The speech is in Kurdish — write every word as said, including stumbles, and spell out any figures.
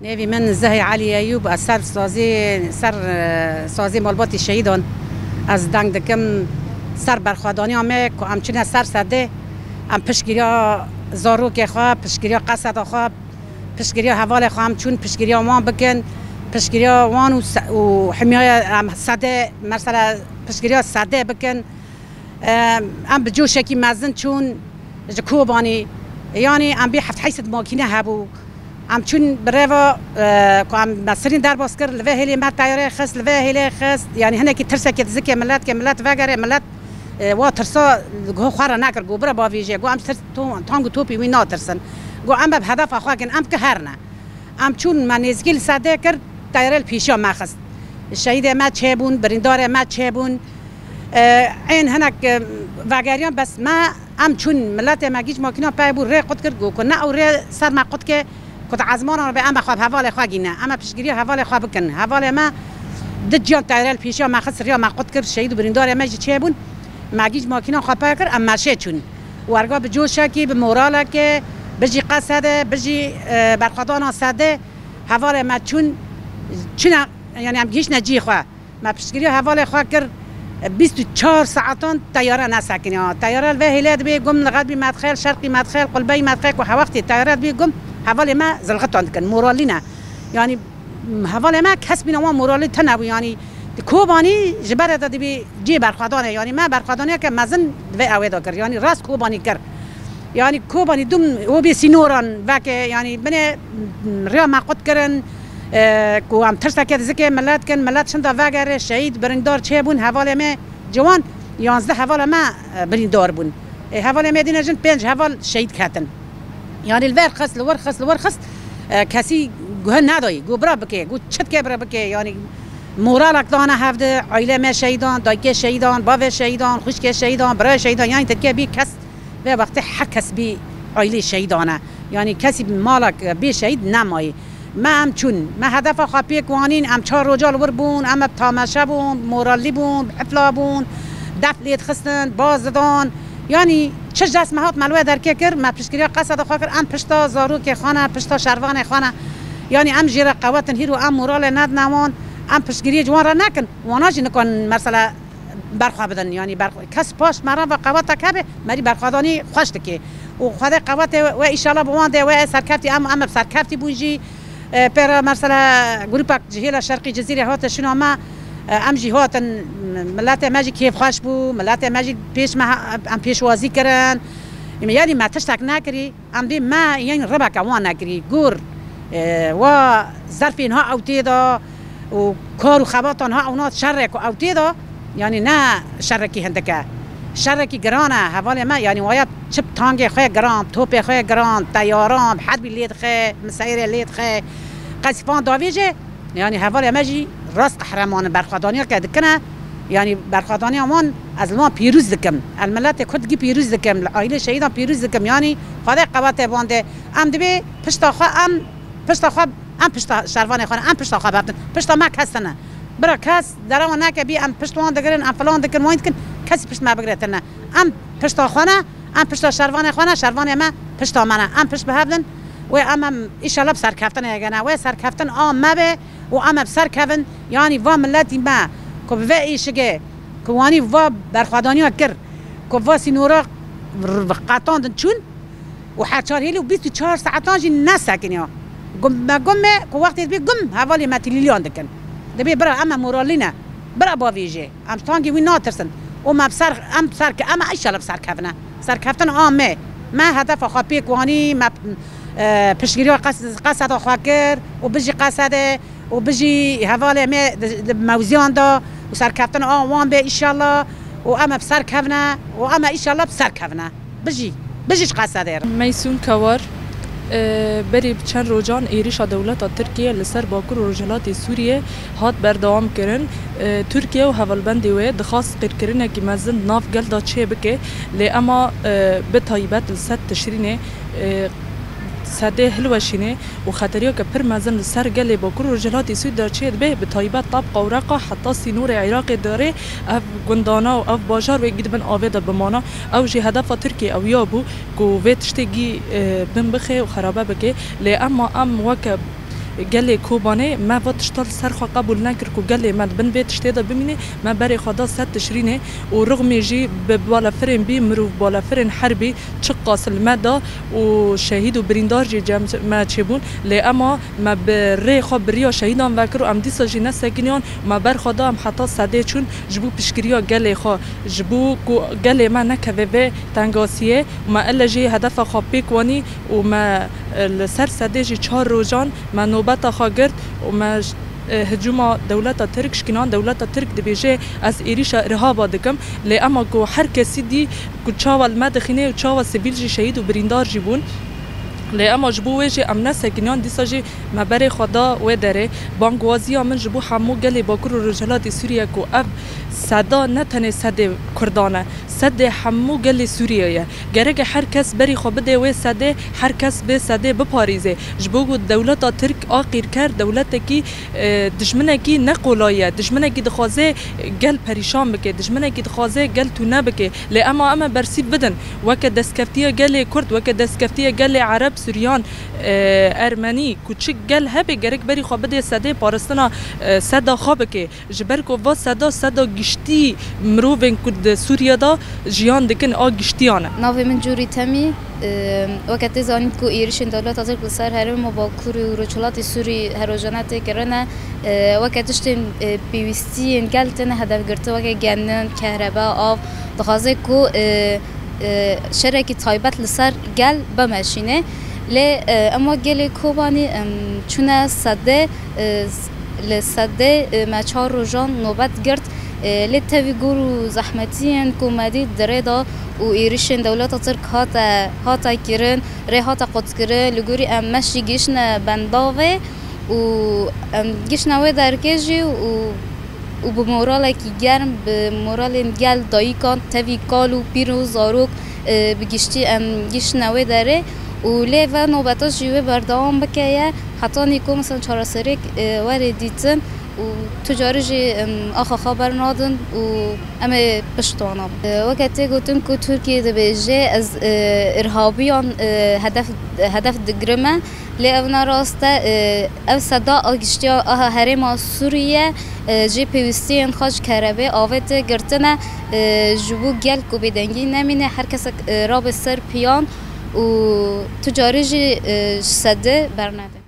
Nêvî min Zehê Elî Eyûb, ez ser sazî, ser, e, sazî malbatî şehîdan ez deng dikim, ser berxwedaniya me ku em çûne ser sedê, em piştgiriya zarokê xwe, piştgiriya qeseda xwe, piştgiriya hevalê xwe em çûn, piştgiriya wan bikin, piştgiriya wan û se-, û himyaya em sedê, mesela piştgiriya sedê bikin. Em, em bi coşekî mezin çûn ji Kobanî. Yanî em bê heft heyşt makîne hebû. Em çûn bi rêva, e, ku em mesirîn derbas kir, li vê hêlê me teyarê xist, li vê hêlê xist. Yanî hinekî tirsekê di zikê millet ke millet vegere, millet, e, wa tirsa li guha xwe re nekir. Got, "Bira bavêje." Got, "Em ji tirs-, to-, tang û topî wî natirsin." Got, "Em be bi hedefa xwe kin, em ki herne." Em çûn, me nêzikî li sedê kir, teyarê li pêşiya me xist. Şehîdê me çêbûn, birîndarê me çêbûn. E, ên hinek, e, vegeriyan, bes me, em çûn, miletê me gîç makîna pey bû, rê qut kir, got ku ne ew rê ser me qut ke, ku di ezmanan be em xwe bi hevalê xwe gîne. Em ê piştgiriya hevalê xwe bikin. Hevalê me di ciyan teyarê li pêşiya me xist, riya me qut kir, şehîd û birîndarê me jî çêbûn. Me gîç makîna xwe pey kir, em meşê çûn. Werga bi coşekî, bi moralekê, bijî qesedê, bijî, e, berxwedana sedê, hevalê me çûn, çûne, yanî em gihîştine cihê xwe. Me piştgiriya hevalê xwe kir, bîst û çar saetan teyare nesekiniya. Teyare li vê hêlê dibê gum li xedbî medxel, şerqî medxel, qulbeyî medxel ku hewextê teyare dibê gum, hevalê me zilxitan dikin, moralî ne. Yanî hevalê me kes bîna wan moralî tune bû, yanî di Kobanî ji berê de dibê cihê berxwedanê, yanî me berxwedaniya ke mezin di vê ewê de kir, yanî rast Kobanî kir. Yanî Kobanî dûm o bê sînoran veke, yanî binê riya me qut kirin, e, ku em tirseke di zikê millet kin, millet şinda vegere, şehîd, birîndar çêbûn, hevalê me ciwan, yanzdeh hevala me, e, birîndar bûn. E, hevalê me dîne jin pênc heval şehîd ketin. Yanî li ver xist, li wir xist, li wir xist, e, kesî guhe nedayî. Got bira bike, got çi dike bira bike. Yanî moralek dane hevdi, aîlê me şehîdan, dayikê şehîdan, bavê şehîdan, xwişkê şehîdan, birayê şehîdan. Yanî tirke bî kes vê wextê her kes bî aîlê şehîdan e. Yanî kesî malek bê şehîd nemayî. Me em çûn, me hedefa xwe pêk wanîn, em çar roja li wir bûn, em bi tamaşe bûn, moralî bûn, bi hifla bûn, def lê dixistin, baz didan. Yanî çi jest me hat me li wê derkê kir, me piştgiriya qeseda xwe kir, em pişta zarokê xwe ne, pişta şervanê xwe ne. Yanî em jê re qewetin hîro em moralê nedine wan, em piştgiriyê ji wan re nekin, wana jî nikan mesela berxwe bidin. Yanî berx-, kes paş me re ve qewetek hebe, merî berxwedanî xweş dike. Û Xwedê qewetê we, we îşallah bi wan de, we serkeftî em, em bi serkeftî bûn jî. E, pêra mesela grûpek ji hêla şerqî Cizîrê hate şûna me, e, em jî hatin, miletê me jî kêfxweş bû, miletê me jî pêş me ha-, em pêşwazî kirin. Yanî me tiştek nekirî, em dê me yên ribeke wan nekirî. Gur, e, wa zerfên ha ew tê de û kar û xebatan ha ew nat şerê ku ew tê de, yanî ne şerekî hindik e. Şerekî giran e, hevalê me, yanî waya çi tangê xwe giran, topê xwe giran, teyaran, herbî lê dixe, miseyrê lê dixe, qesîfan davêje, yanî hevalê me jî rast qehreman in, berxwedaniya ke dikine, yanî berxwedaniya wan ez li wan pîrûz dikim. El miletê Kurd gî pîrûz dikim, li aîlê şehîdan pîrûz dikim, yanî Xwedê qewetê wan de. Em dibê pişta xwe, em pişta xwe, em pişta şervanê xwe ne, em pişta xwe berdin. Pişta me kes tine. Bira kes derewa neke bî, em pişt wan digirin, em filan dikin, wan dikin, kesî pişt me bigire tine. Em pişta xwe ne, em pişta şervanê xwe ne, şervanê me pişta me ne. Em pişt bi hev din, wê em, em îşallah bi serkeftinê gene. Wê serkeftin a me be û em ê bi ser kevin. Yanî va miletî me ku bi vê êşigê ku wanî va berxwedaniya kir, ku va sînora r-, qetandin çûn, û her çar hêlî û bîst û çar saetan jî nesekiniya. Gum, me gum me ku wextê dibê gum hevalê me tilîliyan dikin. Dibê bira em e moralî ne. Bira bavêje. Em tangê wî natirsin. Û me bi ser, em bi ser ke-, em e îşallah bi ser kevine. Serkeftin a me. Me hedefa xwe pêk wanî, me, e, piştgiriya qes-, qeseda xwe kir û bijî qesede. û bijî hevalê me di, di mewziyan de û serkeftin a wan be îşallah û em ê bi ser kevine û em ê îşallah bi ser kevine. Bijî, bijî ji qesedê re. Meysûn Kewar, e, berî bi çend rojan êrîşa dewleta Tirkiye li ser Bakur û Rojhilatê Sûriyê hat berdewam kirin. E, Tirkiye û hevalbendê wê dixwast qîrkirinekî mezin di nav gel de çê bike, lê ema, e, bi taybet li sed Tişrînê, e, sedê hilweşînê, û xeteriyeke pir mezin li ser gelê Bakur û Rojhilatê Sûrî de çêdibe, bi taybet tabqa û reqa heta sînorê Iraqê derê ev gundana û ev bajar wê gî di bin avê de bimana. Ew jî hedefa Tirkiyê ew ya bû ku vê tiştê gî, e, bin bixe û xerabe bike. Lê ema em weke Gelê Kobanê me va tişta li ser xwe qebûl nekir ku gelê me di bin vê tiştê de bimîne, me berê xwe da sed Tişrînê û rixmê jî bi balefirên bî, mirov balefirên herbî çiqas li me da û şehîd û birîndar jî cem me çêbûn. Lê ema me bi rê xwe bi riya şehîdan vekir û em dîsa jî nesekiniyan, me ber xwe da, em heta Sedê çûn ji bo piştgiriya gelê xwe, ji bo ku gelê me nekeve vê tengasiyê û me ele jî hedefa xwe pêk wanî û me, e, li ser Sedê jî çar rojan me nobeta xwe girt û me j-, e, hicûma dewleta Tirk şikinan. Dewleta Tirk dibêje, ez êrîşa îrhaba dikim, lê ema ku her kesî dî ku çawa li me dixîne û çawa sivîl jî şehîd û birîndar jî bûn. Lê ema ji bo wê jî em nesekiniyan, dîsa jî me berê xwe da wê derê. Bangwaziya min ji bo hemû gelê Bakur û Rojhilatê Sûriye ku ev Seda ne tenê Sedê Kurdan e, Sedê hemû gelê Sûriye ye. Gerek e her kes berî xwe bide wê Sedê, her kes bê Sedê biparêze. Ji bo ku dewleta Tirk a qîrker dewletekî, e, dijminekî neqolayî ye. Dijminekî dixwaze gel perîşan bike, dijminekî dixwaze gel tune bike. Lê ema em ê bersîv bidin. Weke destkeftiya gelê Kurd, weke destkeftiya gelê Ereb, Suryan, e, Ermenî, ku çi gel hebe, gerek berî xwe bidê Sedê, parastina, e, Seda xwe bike. Ji ber ku va Seda, Seda giştî mirovên ku di Sûriye de jiyan dikin, a giştiyan e. Navê min Cûrî Temî. E, weke tê zanîn ku êrişên dewleta Tirk li ser herêma Bakurê û Rojhilatê Sûrî her rojane tê kirine. E, weke tiştên, e, pêwîstiyên gel têne hedefgirtin, weke genim, kehrebe, av, dixwaze ku, e, e, şerekî taybet li ser gel bimeşîne. Lê, e, ema gelê Kobanî, em, çûne Sedê, e, s-, li Sedê, e, me çar rojan nobet girt. E, lê tevî gor û zehmetiyên ku me dît di rê de û êrişên dewleta Tirk hate, hate kirin, rê hate qutkirin, li gorî em meş jî gihiştine bendavê û em gihiştine wê derkê jî û û bi moralekî germ, bi moralên gel dayikan, tevî kal û pîr û zarok, e, bi giştî em gihiştine wê derê û lê ve nobeta jî wê berdewam bike ye, hetanî ku, mesela, çareseriyek, e, were dîtin û tu carî jî, em, axa xwe bernadin û em ê pişt wana bin. E, weke tê gotin ku Tirkiye dibêje, ez, e, îrhabiyan, e, hedef, hedef digirime. Lê ev ne rast e. E, ev Seda a giştiya aha herêma Sûriye, e, jê pêwîstiyên xwe ji kerebê, avê tê girtine, e, ji bo gel ku bêdengî nemîne, her kesek, e, rabe ser piyan û tu carî jî, e, ji Sedê bernede.